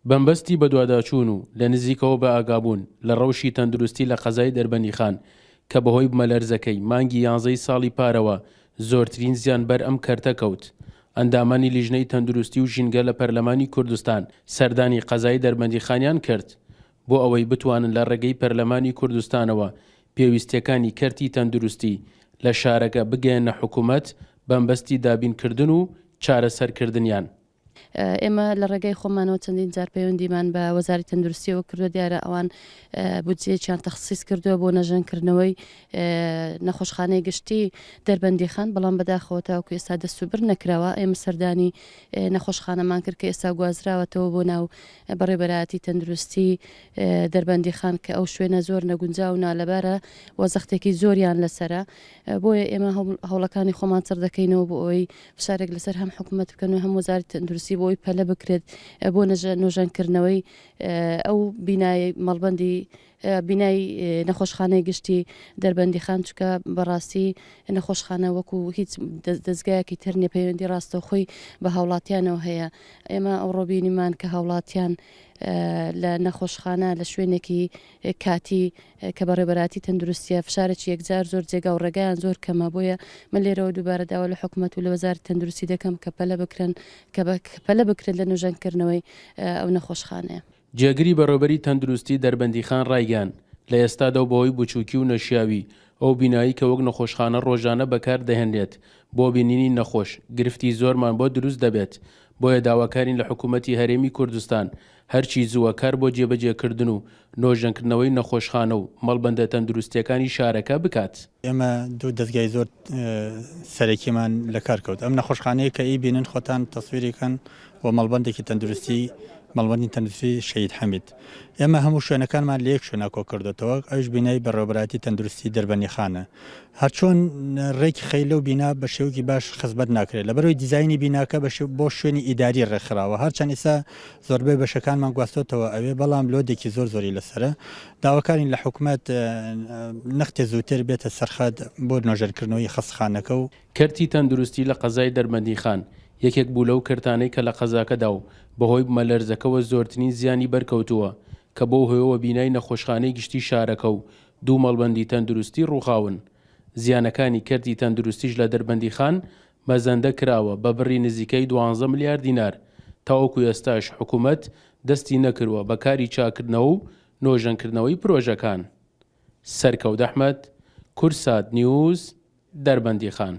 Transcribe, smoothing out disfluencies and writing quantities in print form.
بەمبەستی بەدواداچوون و لە نزیکەوە بەئاگابوون لە ڕەوشی تەندروستی لە قەزای دەربەندیخان کە بەهۆی بمەلەرزەکەی مانگی یانزەی ساڵی پارەوە زۆرترین زیان بەر ئەم کەرتە کەوت ئەندامانی لیژنەی تەندروستی و ژینگە لە پەرلەمانی کوردستان سەردانی قەزای دەربەندیخانیان کرد بۆ ئەوەی بتوانن لە ڕێگەی پەرلەمانی کوردستانەوە پێویستیەکانی کەرتی تەندروستی لە شارەکە بگەیەننە حکومەت بەمبەستی دابینکردن و چارەسەرکردنیان. ئێمە لە ڕێگای خۆمانەوە چەندین جار پەیوەندیمان بە وەزاری تەندروستیەوە کردووە، دیارە ئەوان بودجەیەکیان تەخسیس کردووە بۆ نەژەنکردنەوەی نەخۆشخانەی گشتی دەربەندیخان، بەڵام بەداخەوە تاوەکو ئێستا دەستوبرد نەکراوە. ئێمە سەردانی نەخۆشخانەمان کرد کە ئێستا گوازراوەتەوە بۆ ناو بەڕێوەبەرایەتی تەندروستی دەربەندیخان کە ئەو شوێنە زۆر نەگونجاو و نالەبارە و زەختێکی زۆریان لەسەرە. بۆیە ئێمە هەوڵەکانی خۆمان چڕ دەکەینەوە بۆ ئەوەی فشارێک لەسەر هەم حکومەت بکەن و هەم وەزارەتی تەندروستی بۆ ئەوەی پەلە بکرێت بۆ نۆژەنکردنەوەی ئەو بینای مەڵبەندی بینای نەخۆشخانەی گشتی دەربەندیخان چونکە بەڕاستی نەخۆشخانە وەکو هیچ دەزگایەکی تر نیە پەیوەندی ڕاستەوخۆی بە هاوڵاتیانەوە هەیە ئێمە ئەوڕۆ بینیمان کە هاوڵاتیان لە نەخۆشخانە لە شوێنێکی کاتی کە بەڕێوەبەرایەتی تەندروستیە فشارێکی یەکجار زۆر جێگا و ڕێگایان زۆر کەمە بۆیە من لێرەوە دووبارە داوا لە حکومەت و لە وەزارەتی تەندروستی دەکەم کە پەلە بکرێن کە پەلە بکرێت لە نۆژەنکردنەوەی ئەو نەخۆشخانەیە. جێگری بەڕێوبەری تەندروستی دەربەندیخان ڕایگەیاند، لە ئێستادا و بەهۆی بچوکی و نەشیاوی ئەو بینایەی کە وەک نەخۆشخانە ڕۆژانە بەکار دەهێنرێت بۆ بینینی نەخۆش گرفتی زۆرمان بۆ دروست دەبێت بۆیە داواکارین لە حکومەتی هەرێمی کوردستان هەرچی زووە کار بۆ جێبەجێکردن و نۆژەنکردنەوەی نەخۆشخانە و مەڵبەندە تەندروستییەکانی شارەکە بکات. ئێمە دوو دەزگای زۆر سەرەکیمان لە کار کەوت، ئەم نەخۆشخانەیە کە ئیبینن خۆتان تەسویری کەن و مەڵبەندێکی تەندروستی مەڵبەندی تەندروستی شەهید حەمید. ئێمە هەموو شوێنەکانمان لە یەک شوێنا کۆ کردۆتەوە ئەویش بینای بەڕێوەبەرایەتی تەندروستی دەربەندیخانە. هەرچۆن ڕێکی خەی لەو بینا بە شێوەیەکی باش خزمەت ناکرێت لەبەرئەوەی دیزاینی بیناکە بە بۆ شوێنی ئیداری ڕێکخراوە هەرچەند ئیستا زۆربەی بەشەکانمان گواستۆتەوە ئەوێ بەڵام لۆدێکی زۆر زۆری لەسەرە داواکارین لە حکومەت نەختێ زووتر بێتە سەرخەت بۆ نۆژەنکردنەوەی خەستخانەکە و. کەرتی تەندروستی لە قەزای دەربەندیخان یەکێک بوو لەو کەرتانەی کە لە قەزاکەدا و بەهۆی بومەلەرزەکەوە زۆرترین زیانی بەرکەوتووە کە بەو هۆیەوە بینای نەخۆشخانەی گشتی شارەکە و دوو مەڵبەندی تەندروستی ڕووخاون. زیانەکانی کەرتی تەندروستیش لە دەربەندیخان مەزەندە کراوە بە بڕی نزیکەی دوانزە ملیار دینار، تاوەکو ئێستاش حکومەت دەستی نەکردووە بە کاری چاککردنەوە و نۆژەنکردنەوەی پرۆژەکان. سەرکەوت ئەحمەد، کوردسات نیوز، دەربەندیخان.